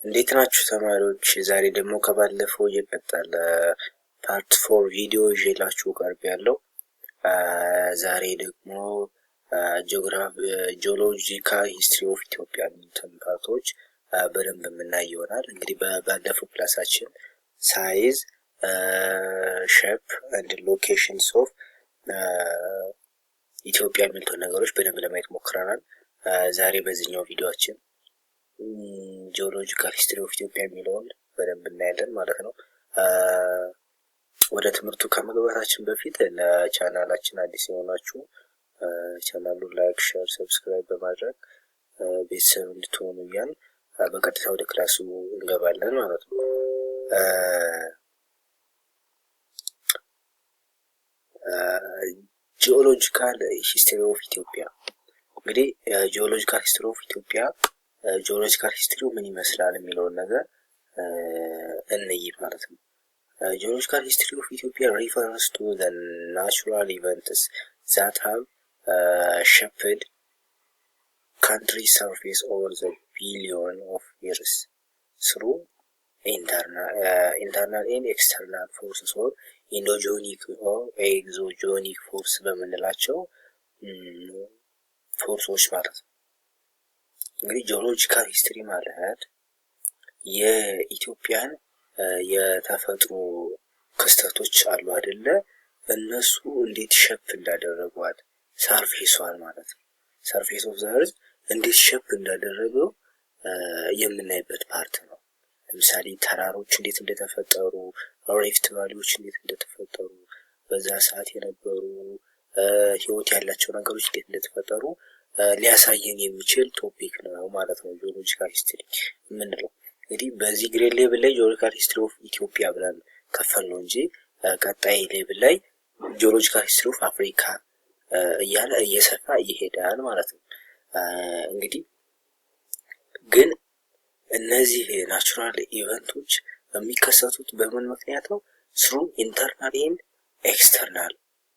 እንዴት ናችሁ ተማሪዎች? ዛሬ ደግሞ ከባለፈው እየቀጠለ part 4 ቪዲዮ ይዤላችሁ ቀርቤያለሁ። ዛሬ ደግሞ geological history of Ethiopia የሚሉትን part ኦች በደንብ የምናይ ይሆናል። እንግዲህ ባለፈው ክላሳችን size፣ shape and locations of Ethiopia የሚሉትን ነገሮች በደንብ ለማየት ሞክረናል። ዛሬ በዚህኛው ቪዲዮአችን geological history of Ethiopia የሚለውን በደንብ እናያለን ማለት ነው። ወደ ትምህርቱ ከመግባታችን በፊት ለቻናላችን አዲስ የሆናችሁ ቻናሉን like፣ share፣ subscribe በማድረግ ቤተሰብ እንድትሆኑ እያልን በቀጥታ ወደ ክላሱ እንገባለን ማለት ነው። Geological history of Ethiopia። እንግዲህ geological history of Ethiopia፣ geological history ው ምን ይመስላል የሚለውን ነገር እንይ ማለት ነው። Geological history of Ethiopia refers to the natural events that have shaped country surface over the billion of years through internal and external forces or endogenic or exogenic force በምንላቸው force ኦች ማለት ነው። እንግዲህ geological history ማለት የኢትዮጵያን የተፈጥሮ ክስተቶች አሉ አይደለ? እነሱ እንዴት shape እንዳደረጓት surface ኧን ማለት ነው። Surface of the earth እንዴት shape እንዳደረገው የምናይበት part ነው። ለምሳሌ ተራሮች እንዴት እንደተፈጠሩ፣ rift valley ዎች እንዴት እንደተፈጠሩ፣ በዛ ሰዓት የነበሩ ህይወት ያላቸው ነገሮች እንዴት እንደተፈጠሩ ሊያሳየን የሚችል topic ነው ማለት ነው geological history የምንለው። እንግዲህ በዚህ grade level ላይ geological history of Ethiopia ብለን ከፈል ነው እንጂ ቀጣይ level ላይ geological history of Africa እያለ እየሰፋ ይሄዳል ማለት ነው። እንግዲህ ግን እነዚህ natural event ኦች የሚከሰቱት በምን ምክንያት ነው? Through internal and external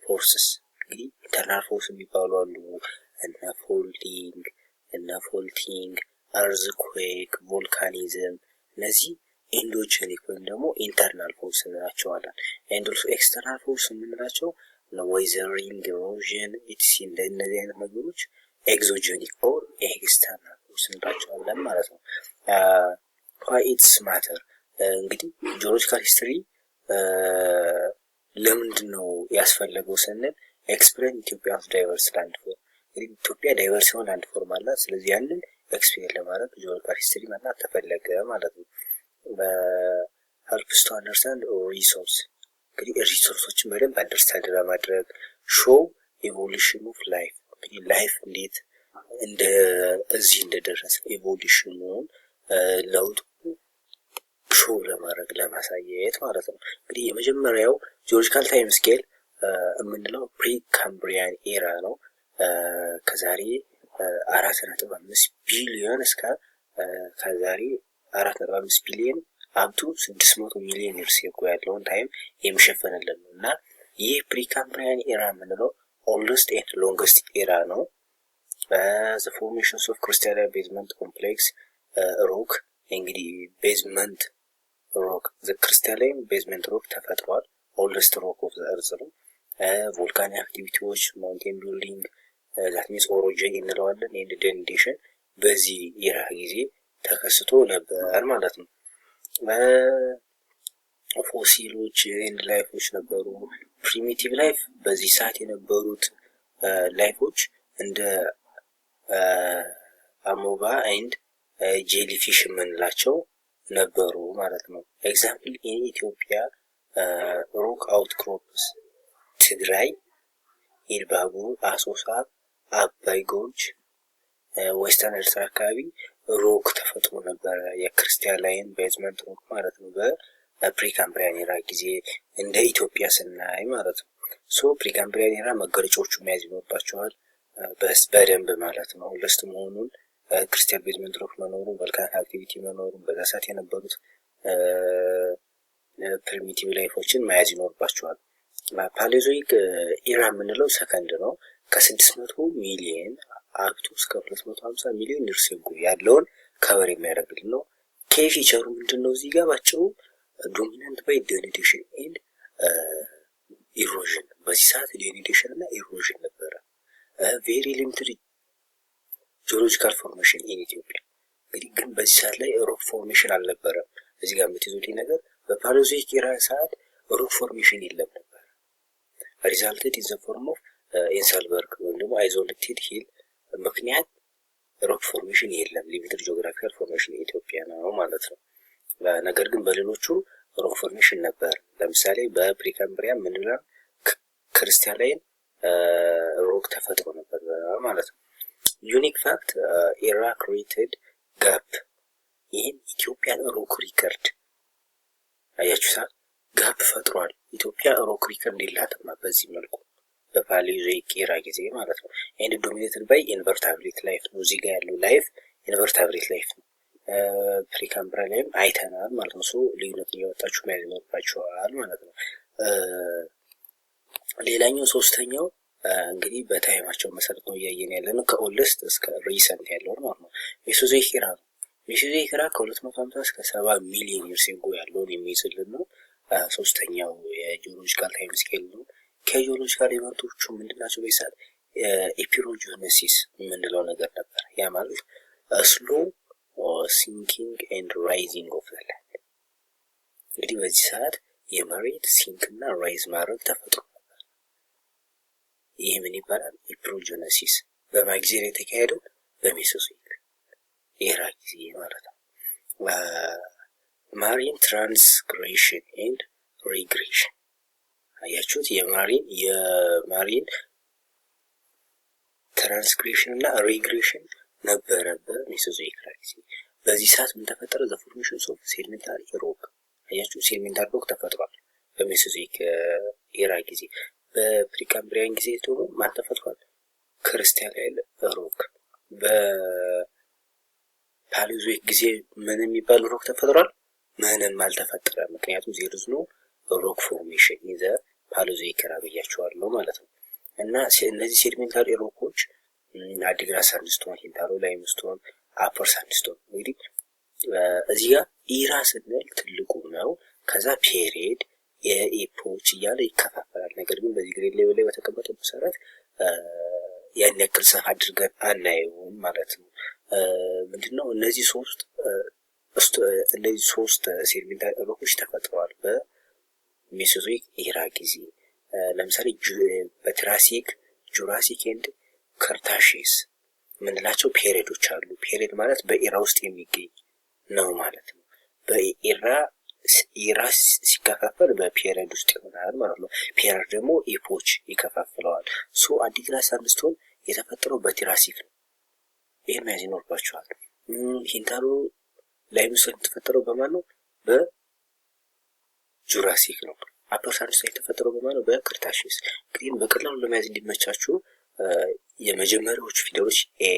forces። እንግዲህ internal force የሚባሉ አሉ፣ እነ folding፣ earthquake፣ volcanism፣ እነዚህ endogenic ወይም ደግሞ internal force እንላቸዋለን። And also external force የምንላቸው weathering፣ erosion፣ etc እነዚህ አይነት ነገሮች exogenic or external force እንላቸዋለን ማለት ነው። Why it's matter? እንግዲህ geological history ለምንድን ነው ያስፈለገው ስንል explain Ethiopia's diverse landform። እንግዲህ ኢትዮጵያ diverse የሆነ landform አላት። ስለዚህ ያንን explain ለማድረግ geological history ማጥናት ተፈለገ ማለት ነው። Helps to understand resource። እንግዲህ resource ኦችን በደንብ understand ለማድረግ፣ show evolution of life። እንግዲህ life እንዴት እንደ እዚህ እንደደረሰ evolution ኑን ለውጡ show ለማድረግ፣ ለማሳየት ማለት ነው። እንግዲህ የመጀመሪያው geological time scale የምንለው Precambrian era ነው። ከዛሬ 4.5 ቢሊዮን እስከ ከዛሬ 4.5 ቢሊዮን up to 600 ሚሊዮን years ago ያለውን time የሚሸፍንልን ነው እና ይህ Precambrian era የምንለው oldest and longest era ነው። The formations of crystalline basement complex rock። እንግዲህ basement rock፣ the crystalline basement rock ተፈጥሯል። Oldest rock of the earth ነው። Volcanic activity ዎች፣ mountain building፣ that means orogeny እንለዋለን፣ and denudation በዚህ era ጊዜ ተከስቶ ነበር ማለት ነው። Fossil ኦች and life ኦች ነበሩ። Primitive life በዚህ ሰዓት የነበሩት life ኦች እንደ amoeba and jellyfish የምንላቸው ነበሩ ማለት ነው። Example in Ethiopia rock outcrops ትግራይ፣ ኢልባቡር፣ አሶሳ፣ አባይ gorge፣ western ኤርትራ አካባቢ rock ተፈጥሮ ነበረ። የ crystalline basement rock ማለት ነው። በ Precambrian era ጊዜ እንደ ኢትዮጵያ ስናይ ማለት ነው። So Precambrian era መገለጫዎቹ መያዝ ይኖርባቸዋል በደንብ ማለት ነው። Oldest መሆኑን፣ crystal basement rock መኖሩ፣ volcanic activity መኖሩን፣ በዛ ሰዓት የነበሩት primitive life ኦችን መያዝ ይኖርባቸዋል። Paleozoic era የምንለው ሰከንድ ነው። ከ600 ሚሊየን up to እስከ 250 ሚሊዮን years ago ያለውን cover የሚያደርግልን ነው። Key feature ኡ ምንድን ነው? እዚህ ጋር ባጭሩ dominant by denudation and erosion። በዚህ ሰዓት denudation እና erosion ነበረ። Very limited geological formation in Ethiopia። እንግዲህ ግን በዚህ ሰዓት ላይ rock formation አልነበረም። እዚህ ጋር የምትይዙልኝ ነገር በ Paleozoic era ሰዓት rock formation የለም ነበር። Resulted in the form of inselberg ወይም ደግሞ isolated hill ምክንያት rock formation የለም። Limited geographical formation ኢትዮጵያ ነው ማለት ነው። ነገር ግን በሌሎቹ rock formation ነበር። ለምሳሌ በ Precambrian ምንላል crystalline rock ተፈጥሮ ነበር ማለት ነው። Unique fact, era created gap in Ethiopian rock record። አያችሁ ሰዓት gap ፈጥሯል። ኢትዮጵያ rock record የላትም በዚህ መልኩ በ Paleozoic era ጊዜ ማለት ነው። And dominated by invertebrate life ነው። እዚህ ጋር ያለው life invertebrate life ነው። Precambrian ላይም አይተናል ማለት ነው። So ልዩነቱን እያወጣችሁ መያዝ ይኖርባችኋል ማለት ነው። ሌላኛው ሶስተኛው እንግዲህ በ time ኣቸው መሰረት ነው እያየን ያለ ነው። ከ oldest እስከ recent ያለውን ማለት ነው። Mesozoic era ነው። Mesozoic era ከ250 እስከ 70 million years ago ያለውን የሚይዝልን ነው። ሶስተኛው የ geological time scale ነው። ከ geological event ኦቹ ምንድናቸው? በዚህ ሰዓት epeirogenesis የምንለው ነገር ነበር። ያ ማለት slow sinking and rising of the land። እንግዲህ በዚህ ሰዓት የመሬት sink እና rise ማድረግ ተፈጥሮ ነበር። ይህ ምን ይባላል? Epeirogenesis። በማ ጊዜ ነው የተካሄደው? በ Mesozoic era ጊዜ ማለት ነው። Marine transgression and regression አያችሁት? የ marine transgression እና regression ነበረ በ Mesozoic era ጊዜ። በዚህ ሰዓት ምን ተፈጠረ? The formation of sedimentary rock። አያችሁ፣ sedimentary rock ተፈጥሯል በ Mesozoic era ጊዜ። በ Precambrian ጊዜ ደግሞ ማን ተፈጥሯል? Crystalline rock። በ Paleozoic ጊዜ ምን የሚባል rock ተፈጥሯል? ምንም አልተፈጠረም። ምክንያቱም there is no rock formation in the Paleozoic era ብያቸዋለሁ ማለት ነው። እና እነዚህ sedimentary rock ኦች አዲግራት sandstone፣ ሂንታሎ limestone፣ upper sandstone። እንግዲህ እዚህ ጋር era ስንል ትልቁ ነው። ከዛ period የ epoch እያለ ይከፋፈላል። ነገር ግን በዚህ grade level ላይ በተቀመጠው መሰረት ያን ያክል ሰፋ አድርገን አናየውም ማለት ነው። ምንድነው እነዚህ ሶስት sedimentary rock ኦች ተፈጥረዋል በ Mesozoic era ጊዜ። ለምሳሌ በ Triassic፣ Jurassic and Cretaceous የምንላቸው period ኦች አሉ። Period ማለት በ era ውስጥ የሚገኝ ነው ማለት ነው። በ era ሲከፋፈል በ period ውስጥ ይሆናል ማለት ነው። Period ደግሞ epoch ይከፋፍለዋል። So አዲግራት sandstone የተፈጠረው በ Triassic ነው። ይህን መያዝ ይኖርባቸዋል። ሂንታሎ limestone የተፈጠረው በማን ነው? በ Jurassic ነው። Upper sandstone የተፈጠረው በማን ነው? በ Cretaceous። እንግዲህ በቀላሉ ለመያዝ እንዲመቻችሁ የመጀመሪያዎቹ ፊደሎች A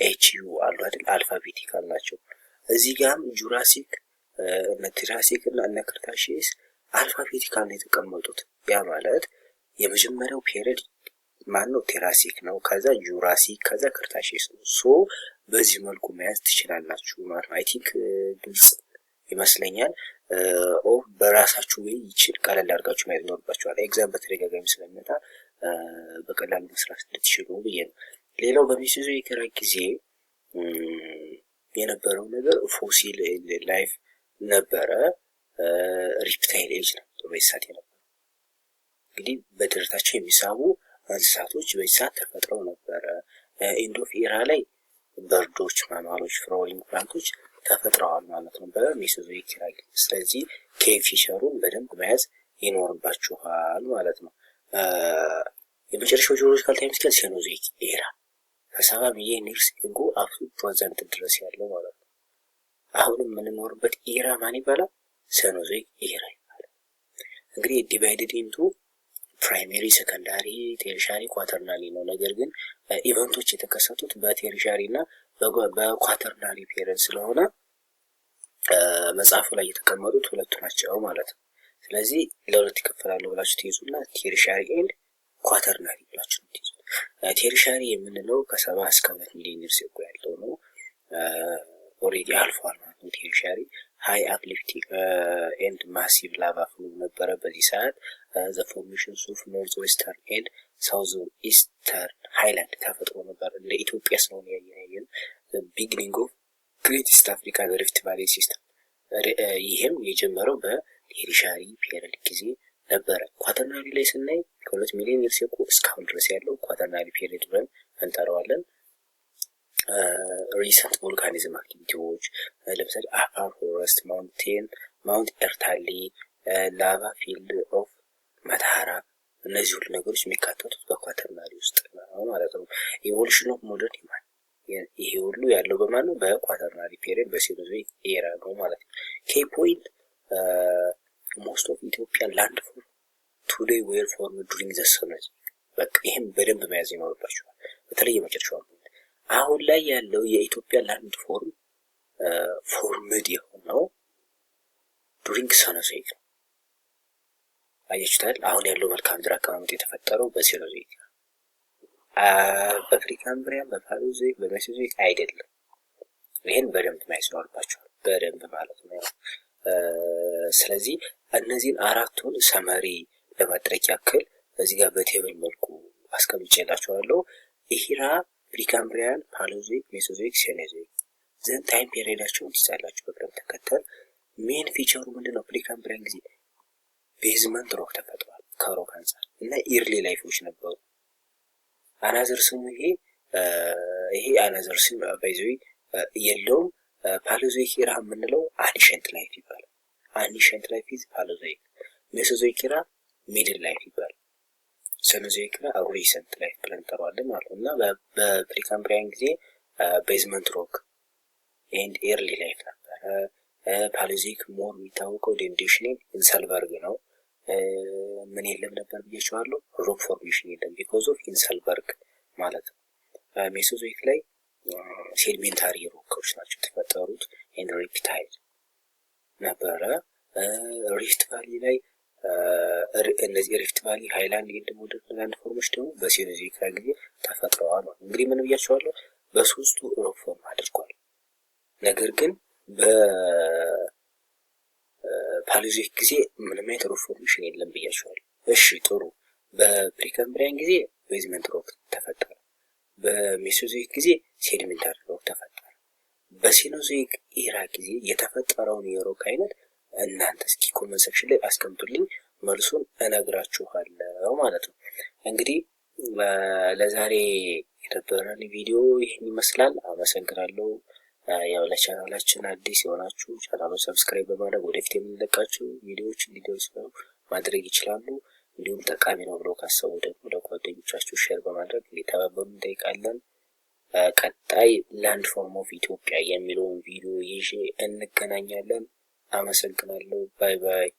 H U አሉ አይደል? Alphabetical ናቸው። እዚህ ጋም Jurassic፣ እነ Triassic እና እነ Cretaceous alphabetical ነው የተቀመጡት። ያ ማለት የመጀመሪያው period ማን ነው? Triassic ነው። ከዛ Jurassic፣ ከዛ Cretaceous ነው። So በዚህ መልኩ መያዝ ትችላላችሁ ማለት ነው። I think ግልጽ ይመስለኛል። ኦ በራሳችሁ ወይ ይችል ቀለል አድርጋችሁ መያዝ ይኖርባችኋል። Exam በተደጋጋሚ ስለሚመጣ በቀላሉ መስራት እንድትችሉ ብዬ ነው። ሌላው በ Mesozoic era ጊዜ የነበረው ነገር fossil life ነበረ። Reptile age ነው በዚህ ሰዓት የነበረው። እንግዲህ በደረታቸው የሚሳቡ እንስሳቶች በዚህ ሰዓት ተፈጥረው ነበረ። End of era ላይ bird ኦች፣ mammal ኦች፣ flowering plant ኦች ተፈጥረዋል ማለት ነው በ Mesozoic era ጊዜ። ስለዚህ key feature ኡን በደንብ መያዝ ይኖርባችኋል ማለት ነው። የመጨረሻው geological time scale Cenozoic era ከ70 million years ago up to present ድረስ ያለው ማለት ነው። አሁን የምንኖርበት era ማን ይባላል? Cenozoic era ይባላል። እንግዲህ divided into primary፣ secondary፣ tertiary፣ quaternary ነው። ነገር ግን event ኦች የተከሰቱት በ tertiary እና በ quaternary period ስለሆነ መጽሐፉ ላይ የተቀመጡት ሁለቱ ናቸው ማለት ነው። ስለዚህ ለሁለት ይከፈላሉ ብላችሁ ትይዙና tertiary and quaternary ብላችሁ ነው ትይዙት። Tertiary የምንለው ከ70 እስከ 2 million years ago ያለው ነው። Already አልፏል ማለት ነው። ነው። Tertiary high uplifting and massive lava flow ነበረ በዚህ ሰዓት። The formations of north western and south eastern highland ተፈጥሮ ነበር። እንደ ኢትዮጵያ ስለሆነ ያየን beginning of Great East Africa Rift Valley system፣ ይህም የጀመረው በ Tertiary period ጊዜ ነበረ። Quaternary ላይ ስናይ ከ2 ሚሊዮን years ago እስካሁን ድረስ ያለው Quaternary period ብለን እንጠራዋለን። Recent volcanism activity ዎች ለምሳሌ አፋር horst mountain፣ Mount ኤርታሌ፣ lava field of መተሃራ፣ እነዚህ ሁሉ ነገሮች የሚካተቱት በ Quaternary ውስጥ ነው ማለት ነው። Evolution of modern human ይሄ ሁሉ ያለው በማን ነው? በ Quaternary period በ Cenozoic era ነው ማለት ነው። Key point: most of Ethiopian landform today were formed during the Cenozoic። በቃ ይህም በደንብ መያዝ ይኖርባቸዋል። በተለይ የመጨረሻው point፣ አሁን ላይ ያለው የኢትዮጵያ landform formed የሆነው during Cenozoic ነው። አያችሁታል። አሁን ያለው መልክዓ ምድር አቀማመጥ የተፈጠረው በ Cenozoic ነው። በ Precambrian፣ በ Paleozoic፣ በ Mesozoic አይደለም። ይህን በደንብ መያዝ ይኖርባቸዋል። በደንብ ማለት ነው። ስለዚህ እነዚህን አራቱን summary ለማድረግ ያክል እዚህ ጋር በ table መልኩ አስቀምጬላችኋለሁ። Era Precambrian፣ Paleozoic፣ Mesozoic፣ Cenozoic፣ then time period ኣቸውን ትይዛላችሁ በቅደም ተከተል። Main feature ኡ ምንድን ነው? Precambrian ጊዜ basement rock ተፈጥሯል ከ rock አንጻር እና early life ኦች ነበሩ። Another ስሙ ይሄ another ስም by the way የለውም። Paleozoic era የምንለው ancient life ይባላል። Ancient life is Paleozoic። Mesozoic era middle life ይባላል። Cenozoic era recent life ብለን እንጠራዋለን ማለት ነው። እና በ Precambrian ጊዜ basement rock and early life ነበረ። Paleozoic more የሚታወቀው denudation inselberg ነው። ምን የለም ነበር ብያቸዋለሁ። Rock formation የለም because of inselberg ማለት ነው። Mesozoic ላይ sedimentary rock ኦች ናቸው የተፈጠሩት and reptile ነበረ። Rift Valley ላይ እነዚህ Rift Valley highland and modern landform ኦች ደግሞ በ Cenozoic ጊዜ ተፈጥረዋል ማለት ነው። እንግዲህ ምን ብያቸዋለሁ? በሶስቱ rock form አድርጓል። ነገር ግን በ Paleozoic ጊዜ ምንም አይነት rock formation የለም ብያቸዋለሁ። እሺ ጥሩ። በ Precambrian ጊዜ basement rock ተፈጠረ። በ Mesozoic ጊዜ sedimentary rock ተፈጠረ። በ Cenozoic era ጊዜ የተፈጠረውን የ rock አይነት እናንተ እስኪ comment section ላይ አስቀምጡልኝ፣ መልሱን እነግራችኋለሁ ማለት ነው። እንግዲህ ለዛሬ የነበረን ቪዲዮ ይህን ይመስላል። አመሰግናለሁ። ያው ለቻናላችን አዲስ የሆናችሁ ቻናሉን subscribe በማድረግ ወደፊት የምንለቃቸው ቪዲዮዎች እንዲደርሱ ማድረግ ይችላሉ። እንዲሁም ጠቃሚ ነው ብለው ካሰቡ ደግሞ ለጓደኞቻችሁ share በማድረግ እንዲተባበሩ እንጠይቃለን። ቀጣይ landform of Ethiopia የሚለውን ቪዲዮ ይዤ እንገናኛለን። አመሰግናለሁ። Bye bye።